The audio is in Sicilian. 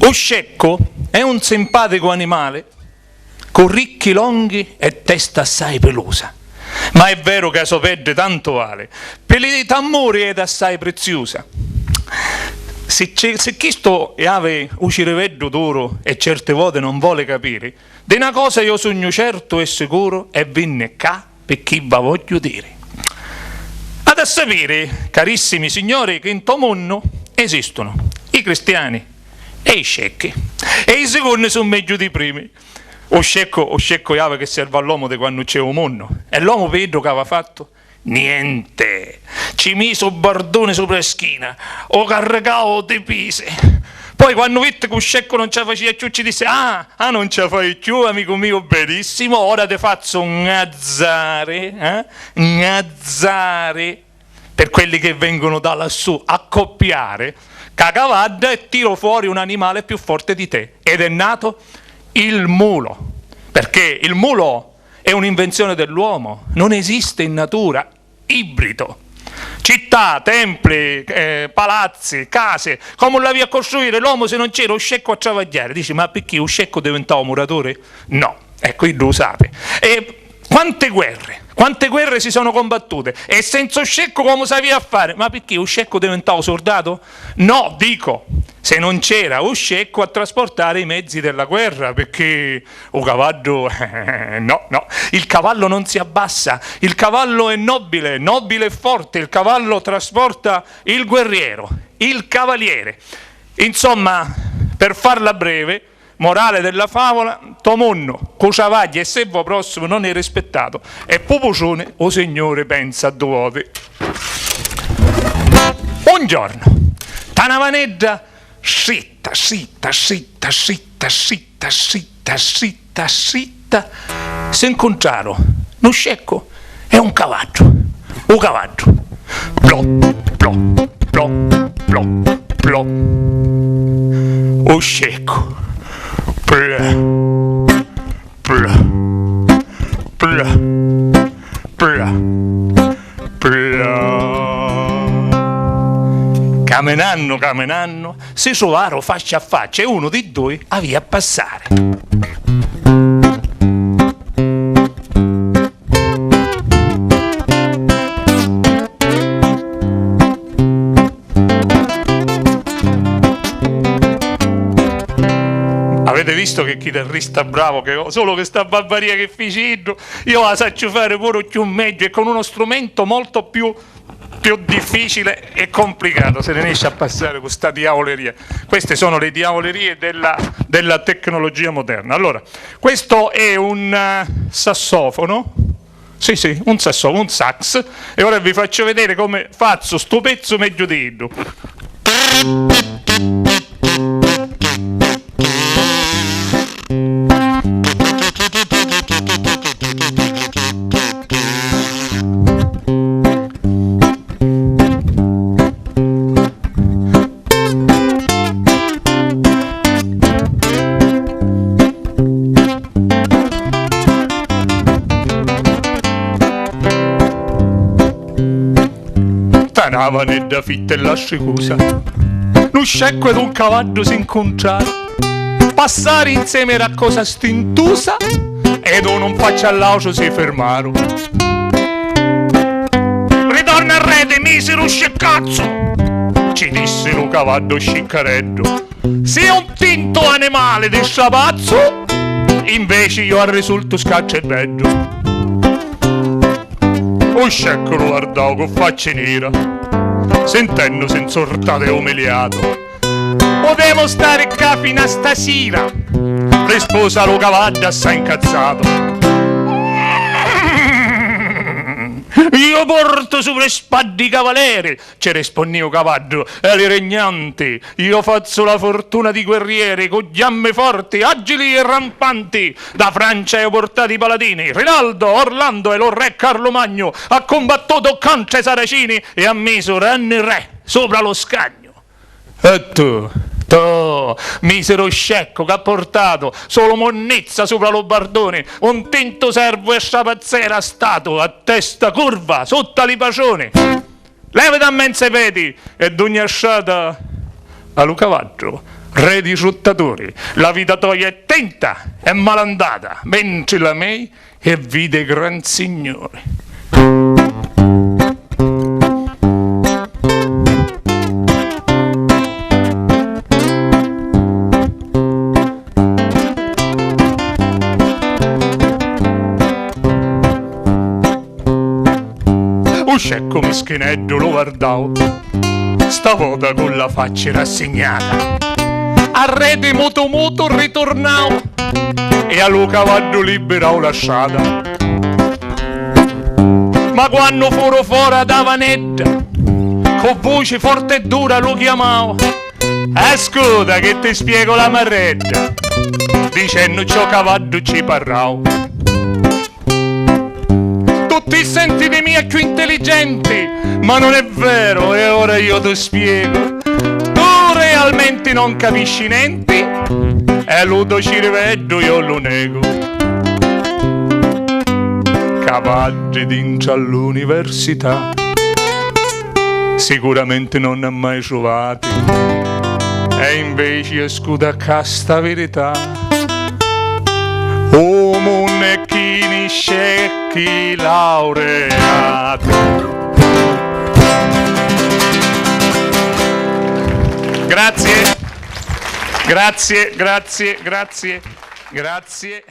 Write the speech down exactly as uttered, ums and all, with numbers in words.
U sceccu è un simpaticu animali cu ricchi longhi e testa assai pilusa. Ma è veru ca so peddi tantu vali, pi li tammuri ed assai priziusa. Si, ci- si chistu havi u ciriveddu duru e certi voti non voli capiri, di na cosa io sugnu certu e sicuru e vinni ccà picchì va vogghiu diri. Ad a sapiri, carissimi signori, chi nto munnu esistunu i cristiani e i scecchi, e i sicunni su megghiu di primi. U sceccu, u sceccu havi chi servi all'omu di quannu c'è u munnu, e l'omu pi iddu c'ava fattu? Niente! Ci misi u barduni supra e schina, u carricau di pisi. Poi quannu vitti cu sceccu non ci a facia cchiù ci dissi: ah, ah, non ci a fai cchiù, amicu miu benissimu, ora ti fazzu ngazzari, eh? Ngazzari per quelli che vengono da lassù, accoppiare ca cavadda e tiro fuori un animale più forte di te. Ed è nato il mulo, perché il mulo è un'invenzione dell'uomo, non esiste in natura, ibrido. Città, templi, eh, palazzi, case, comu l'avia a costruire l'omu si non c'era u sceccu a travagghiari? Dici, ma picchì u sceccu diventau muraturi? No. Ecco, iddu u sapi. E quante guerre, quante guerre si sono combattute e senza u sceccu comu s'avia a fari? Ma picchì u sceccu diventau surdatu? No, dico, se non c'era u sceccu a trasportare i mezzi della guerra, picchì u cavaddu, no, no, il cavallo non si abbassa, il cavallo è nobile, nobile e forte, il cavallo trasporta il guerriero, il cavaliere. Insomma, per farla breve, morale della favola, to munnu, cu travagghia e servi o prossimu non è rispettato, e pu putruni u Signuri pensa du voti. Un giornu, ta na vanedda stritta, stritta, stritta, stritta, stritta, stritta, stritta, stritta, si ncuntraru nu sceccu e un cavaddu. U cavaddu. Plò, plò, plò, plò, plò. U sceccu. Plò, plò, plò, plò, plò. Caminannu, caminannu, si truvaru facci a facci e unu di dui avia a passari. Avete visto che chitarrista bravo che ho? Solo che sta barbaria che fici iddu, io la sacciu fare puru cchiù meggio e con uno strumento molto più, più difficile e complicato se ne riesce a passare con sta diavoleria. Queste sono le diavolerie della, della tecnologia moderna. Allora, questo è un eh, sassofono. Sì, sì, un sassofono, un sax. E ora vi faccio vedere come faccio stu pezzo meglio di iddu. Nta na vanedda fitta e lastricusa, nu sceccu ed un cavaddu si ncuntraru. Passari insemi era cosa stintusa, ed unu 'n facci all'autru si firmaru. Ritorna arredi, misiru sciccazzu! Ci dissi lu cavaddu sciccareddu. Si un tintu animali di strapazzu, inveci io arrisultu scacciu e beddu. U sceccu lu vardau cu facci nira, sintennusi nsurtatu e umiliatu. Putemu stari ccà finu a stasira, rispusa lu cavaddu assai ncazzatu. Io portu supra i spaddi i cavaleri, ci rispunniu u cavaddu, e li regnanti, io fazzu la fortuna di guerrieri cu jammi forti, agili e rampanti. Da Francia haiu purtatu i paladini, Rinaldo, Orlando e lu re Carlu Magnu, ha cumbattutu contra i saracini e ha misu ranni re supra lu scagnu. E tu, tu, misiru sceccu, c'ha purtatu sulu munnizza supra lu barduni, un tintu servu e strapazzera statu, a testa curva, sutta li patruni. Leviti a menza i pedi e d'ogni strata a lu cavaddu Re di suttaturi, la vita toia è tinta e malandata, mentri la mei è vita 'e gran signuri. U sceccu mischineddu lu vardau, sta vota cu la facci rassignata. Arredi mutu mutu riturnau e a lu cavaddu libirau la strata. Ma quannu furu fora da vanedda, cu vuci forti e dura lu chiamau: "Ascuta chi ti spiegu la marredda", dicennu ciò cavaddu ci parrau. Tutti senti di mia cchiù intelligenti, ma non è vero, e ora io ti spiego. Tu realmenti non capisci nenti, e lu to ciriveddu io lu nego. Cavaddi dintra all'università sicuramente non ne ha mai truvati, e invece ascuta ccà sta verità. U munnu è chini scecchi laureati. Grazie. Grazie, grazie, grazie, grazie.